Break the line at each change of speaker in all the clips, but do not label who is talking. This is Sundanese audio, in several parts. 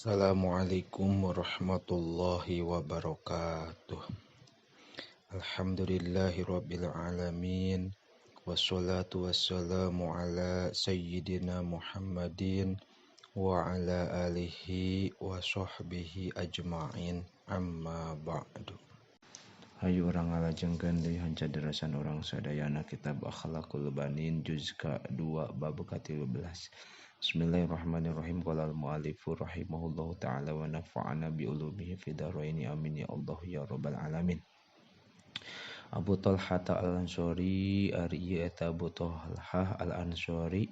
Assalamualaikum warahmatullahi wabarakatuh. Alhamdulillahirabbil alamin. Wassalatu wassalamu ala sayyidina Muhammadin wa ala alihi wa sahbihi ajma'in. Amma ba'du. Hayu urang ngalajengkeun deui hanca derasan urang sadayana kitab Akhlaqul Banin juz ka-2 bab ka-13. Bismillahirrahmanirrahim. Qala al-mu'allifu rahimahullahu ta'ala wa nafa'ana bi ulumihi fid dharaini amin ya Allah ya rabbal alamin. Abu Talha al-Ansari ari ieu eta Abu Talha al-Ansari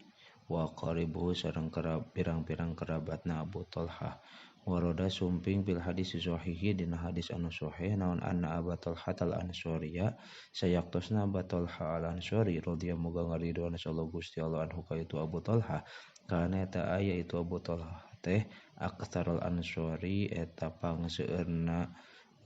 wa qaribuhu sareng pirang-pirang kerabatna Abu Talha. Waroda sumping fil hadis sahihi dina hadis anu sahih naon anna Abu Talha al-Ansariya sayaktosna Abu Talha al-Ansari radhiyallahu muga ngaridoan Allah Gusti Allah anhu ka itu Abu Talha. Kana eta aya itu Abu Talha teh aktsarul Ansori eta pangseueurna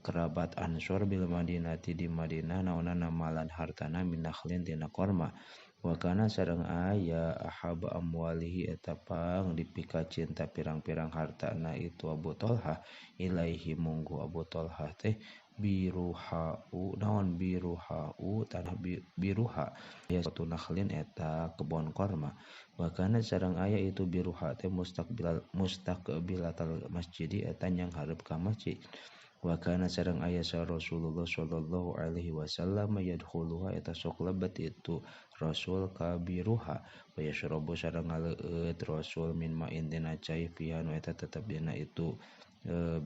kerabat Ansor bil Madinati di Madinah naonana malan hartana minakhlin tina korma. Wa kana sareng aya ahaba amwalihi eta pang dipika cinta pirang-pirang hartana itu Abu Talha ilaihi munggu Abu Talha teh biruhau naon biruhau tanah biruha ya satu nakhlin eta kebon korma. Wa kana sareng aya itu biruha teh mustaqbilatal masjidi eta nyanghareup ka masjid. Wa kana sareng aya sa Rasulullah sallallahu alaihi wasallam yadkhuluha eta sok lebet itu Rasul ka biruha wa yashrabu sareng ngaleueut Rasul min ma'in dina cai fiha nu eta tetep dina itu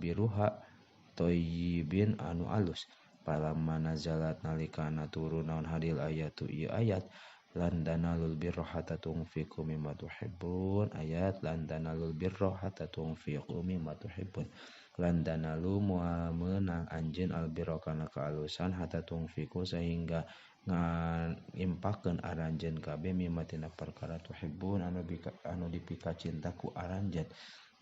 biruha thayyibin anu alus. Palamma nazalat nalikana turun naon hadil ayatu ieu ayat lan tanalul birra hatta tunfiqu mimma tuhibbun ayat lan tanalul birra hatta tunfiqu mimma tuhibbun lan tanalu moal meunang anjeun albirra kana kaalusan hatta tunfiqu sehingga ngan impakeun aranjeun kabeh mimma tina perkara tuhibbun anu dipika cinta ku aranjeun.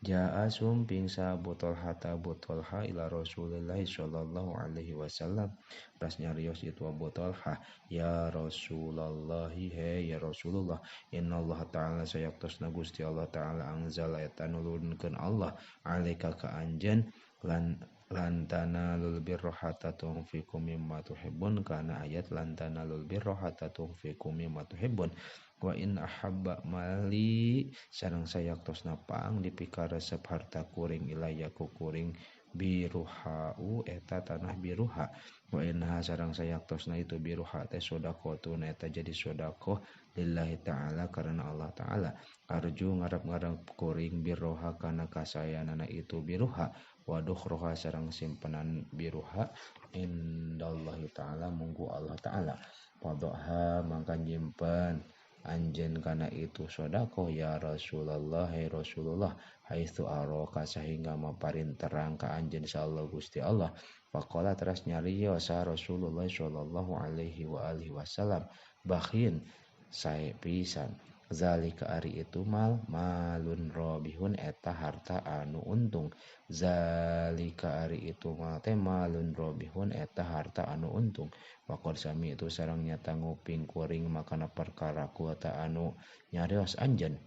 Jaa sumping sa Abu Talha Abu Talha ila Rasulillah sallallahu alaihi wasallam ras nyarios itu Abu Talha ya Rasulullah he ya Rasulullah innallaha ta'ala sayaktosna Gusti Allah ta'ala anzala eta nulunkeun Allah alaika ka anjeun lan tanalul birra hatta tunfiqu mimma tuhibbun kana ayat lan tanalul birra hatta tunfiqu mimma tuhibbun wa in ahabba mali sareng sayaktosna pang dipikaresep harta kuring ilaya ku kuring biruhau eta tanah biruha wa inna sareng sayaktosna itu biruha teh sedekahun eta jadi sedekah lillahi ta'ala karena Allah ta'ala arju ngarep-ngarep kuring biruha kana kasayanana itu biruha waduh roha sareng simpenan biruha indallahi ta'ala munggu Allah ta'ala wadoha mangka nyimpen anjeun kana itu sedekah ya Rasulullah hai Rasulullah haitsu araka sehingga maparin terang ka anjeun insyaallah Gusti Allah. Faqala teras nyarios sa Rasulullah sallallahu alaihi wa alihi wasallam bakhin sae pisan zalika ari itu mal malun robihun eta harta anu untung zalika ari itu mal teh malun robihun eta harta anu untung. Waqad sami itu sareng nyata nguping kuring makana perkara kuota anu nyarios anjeun.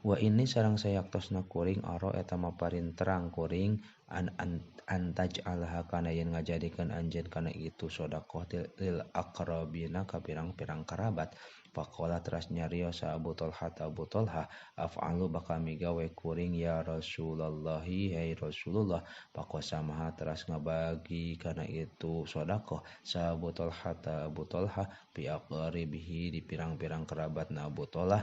Wa ini sareng sayaktosna kuring aro eta maparin terang kuring antaj alha kana yen ngajadikeun anjeun kana itu sedekah lil aqrabina ka pirang-pirang kerabat. Faqala teras nyarios sa Abu Talha Abu Talha af'alu bakal migawe kuring ya Rasulullah hai Rasulullah. Faqasamaha teras ngabagi kana itu sedekah sa Abu Talha Abu Talha bi aqribihi di pirang-pirang kerabatna Abu Talha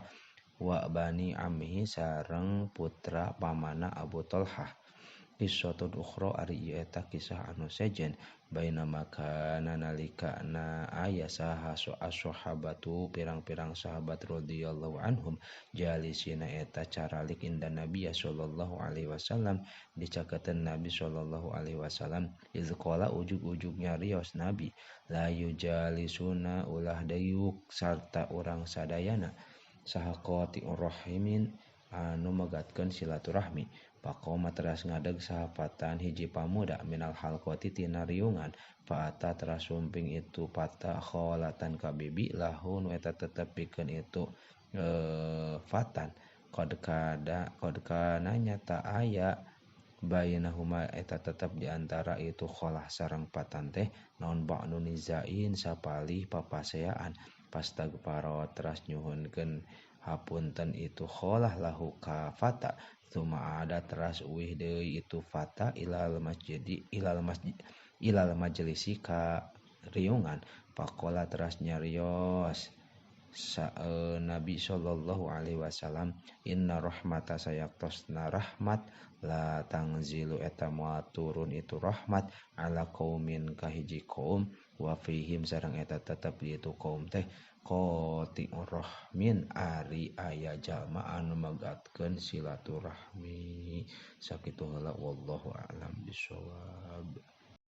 wa bani ammihi sareng putra pamana Abu Talha. Qissatun ukhra ari ieu eta kisah anu sejen baina makana nalikana aya saha as-sahabatu pirang-pirang sahabat radhiyallahu anhum jalisina eta caralik inda Nabi sallallahu alaihi wasallam dicaketeun Nabi sallallahu alaihi wasallam iz qala ujug-ujug nyarios Nabi la yujalisuna ulah dayuk sarta urang sadayana saha qati'ur rahimin anu megatkeun silaturahmi. Faqoma teras ngadeg sahafatan hiji pamuda minal halqati tina riungan faata teras sumping itu pata kholatan ka bibi lahu nu eta tetep pikeun itu fatan. Qad kada qad kana nyata aya bainahuma eta tetep di antara itu kholah sareng patan teh naon ba'nu nizain sapalih papaseaan pastagfaro teras nyuhunkeun hapunten itu kholah lahu ka fata suma ada teras uih deui itu fata ilal masjidi ilal masjid ilal majlisi ka riungan faqala teras nyarios Nabi sallallahu alaihi wasallam inna rahmata sayaktosna rahmat la tangzilu eta moal turun itu rahmat ala qaumin ka hiji kaum wa fihim sareng eta tetep di itu kaum teh qati'ur rahmin ari aya jalma anu megatkeun silaturahmi. Sakitu heula wallahu a'lam bishawab.